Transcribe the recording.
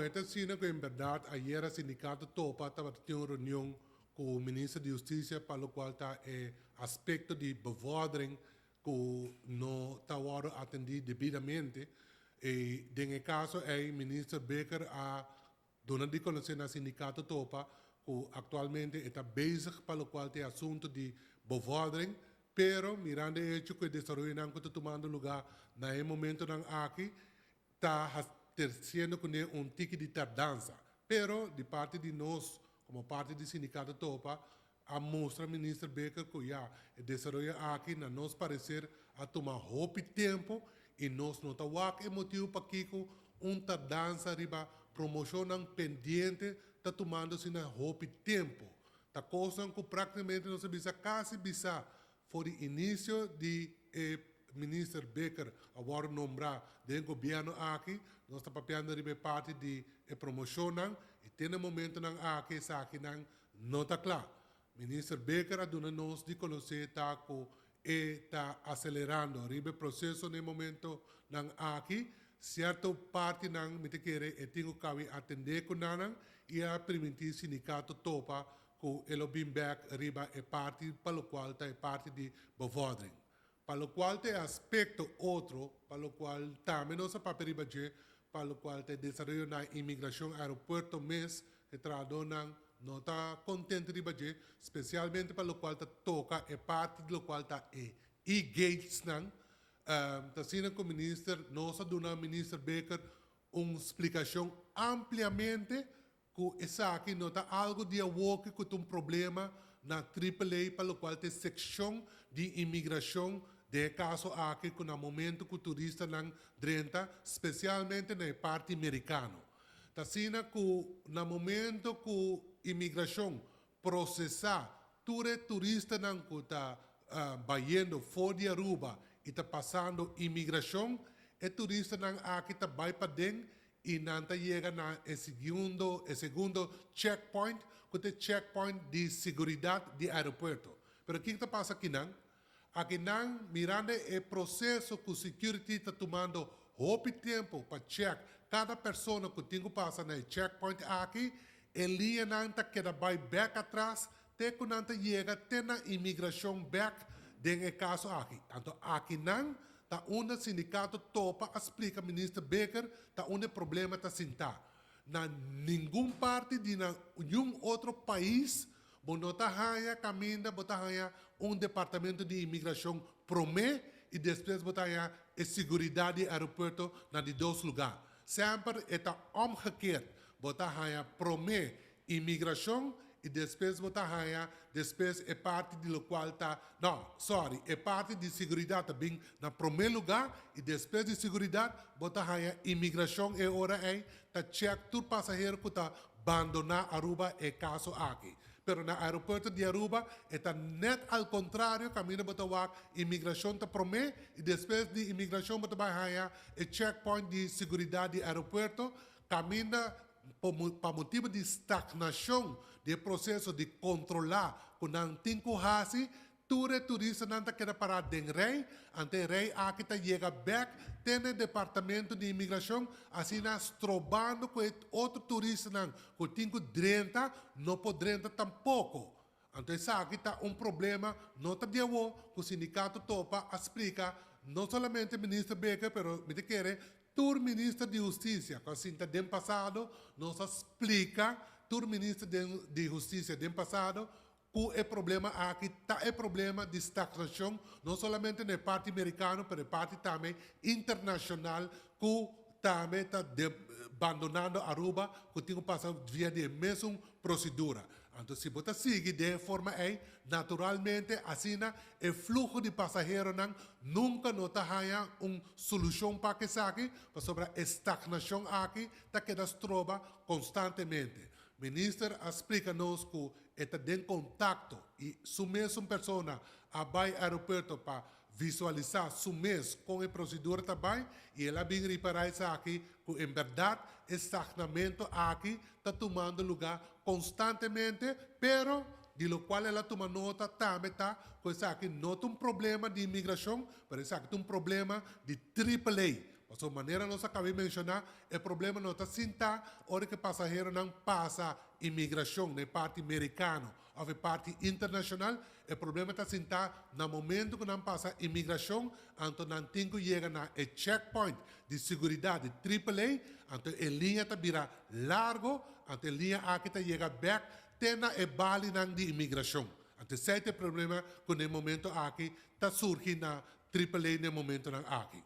E ta asina ku en bèrdat ayera sindikato Topa tabata tin un reunion ku minister di Hustisia pa lokual ta e aspekto di bevordering ku no ta wòrdu atendí debidamente. I den e kaso ei minister Bikker a duna di konosé na sindikato Topa ku aktualmente e ta bezig pa lokual ta e asuntu di bevordering, pero mirando e echo ku e desaroyonan ku ta tumando lugá na e momentonan aki ta tersiendo kuné un tiki di tardansa. Pero di parti di nos komo parti di sindikato Topa a mustra minister Bikker ku ya e desaroyo aki na nos pareser a tuma hopi tempu i nos no ta wak e motibu pakiko un tardansa riba promoshonnan pendiente ta tumando asina hopi tempu. Ta kosnan ku praktikamente nos a bisa kasi bisa for di inisio di e minister Bikker a wòrdu nombrá den e gobièrnu aki, nos ta papiando riba e parti di e promoshonnan i te na e momentonan aki esakinan no ta kla. Minister Bikker a duna nos di konosé ta ku e ta aselerando riba e proseso na e momentonan aki. Sierto partinan mi ta kere e tin ku kabi atendé ku nannan i a primintí sindikato topa ku e lo bin bèk riba e parti pa lokual ta e parti di bevordering. Pa lokual ta e aspekto otro pa lokual tambe nos a papia riba dje, pa lokual ta e desaroyo na imigrashon aeropuerto mes, e trahadónan no ta kontento riba dje, spesialmente pa lokual ta toka e parti di lokual ta e e-gatesnan. Ta asina ku minister, nos a duna minister Bikker un splikashon ampliamente ku esaki no ta algu di awoki ku ta un problema na Triple A pa lokual ta e sekshon di imigrashon den e kaso aki ku na momentu ku turistanan drenta spesialmente na e parti merikano. Ta asina ku na momentu ku imigrashon prosesá tur e turistanan ku ta bayendo for di Aruba i ta pasando imigrashon, e turistanan aki ta bai paden i nan ta yega na e siguindo e segundo checkpoint ku ta e checkpoint di siguridat di aeropuerto. Pero kiko ta pasa akinan? Akinan mirando e proseso ku security ta tumando hopi tempu pa check kada persona ku tin ku pasa na e checkpoint aki, e liñanan ta keda bai bek atras te ku nan ta yega te na imigrashon bek den e kaso aki. Anto akinan ta unda sindikato topa a splika minister Bikker ta unda e problema ta sintá. Na ningun parti di na niun otro pais bo no ta haña kaminda bo ta haña un departamento di imigrashon promé i despues bo ta haña e siguridat di e aeropuerto na di dos lugá. Semper e ta omgekeerd, bo ta haña promé Imigrashon i despues bo ta haña despues e parti di lokual ta, no, sorry, e parti di siguridat ta bin na promé lugá i despues di siguridat bo ta haña imigrashon e ora ei ta chèk tur pasahero ku ta bandoná Aruba e kaso aki. Pero na aeropuerto di Aruba e ta nèt al kontrario kaminda bo ta wak imigrashon ta promé i despues di imigrashon bo ta bai haña e chèkpòint di siguridat di aeropuerto kaminda pa motibu di stagnashon di e proseso di kontrolá ku nan tin ku hasi, tur e turistanan ta keda pará den rei, ante e rei aki ta yega bèk te na e departamento di imigrashon, asina strobando ku e otro turistanan ku tin ku drenta no por drenta tampoko. Anto esaki ta un problema no ta di awo ku sindikato topa a splika no solamente minister Bikker pero mi ta kere tur minister di hustisia ku a sinta den pasado nos a splika tur minister den di hustisia den pasado ku e problema aki ta e problema di stagnashon no solamente na e parti merikano pero e parti tambe internashonal ku tambe ta bandonando Aruba ku tin ku pasa via di e mesun prosedura. Anto si bo ta sigui den e forma ei, naturalmente asina e fluho di pasaheronan nunka no ta haña un solushon pa esaki, pasobra e stagnashon aki ta keda stroba konstantemente. Minister a splika nos ku e ta den kontakto i su mesun persona a bai aeropuerto pa visualisá su mes kon e prosedura ta bai i el a bin ripará esaki ku en bèrdat e stagnamentu aki ta tumando lugá konstantemente, pero di lokual el a tuma nota tambe ta ku esaki no ta un problema di imigrashon, pero esaki ta un problema di Triple A. Paso manera nos a kaba di menshoná, e problema no ta sinta ora ku pasaheronan pasa imigrashon na parti merikano òf e parti internashonal, e problema ta sinta na momento ku nan pasa imigrashon, anto nan tin ku yega na e checkpoint di seguridat di AAA, anto e liña ta bira largu, anto e liña aki ta yega bèk te na e balinan di imigrashon. Anto esei ta e problema ku na e momento aki ta surgi na AAA na e momentonan aki.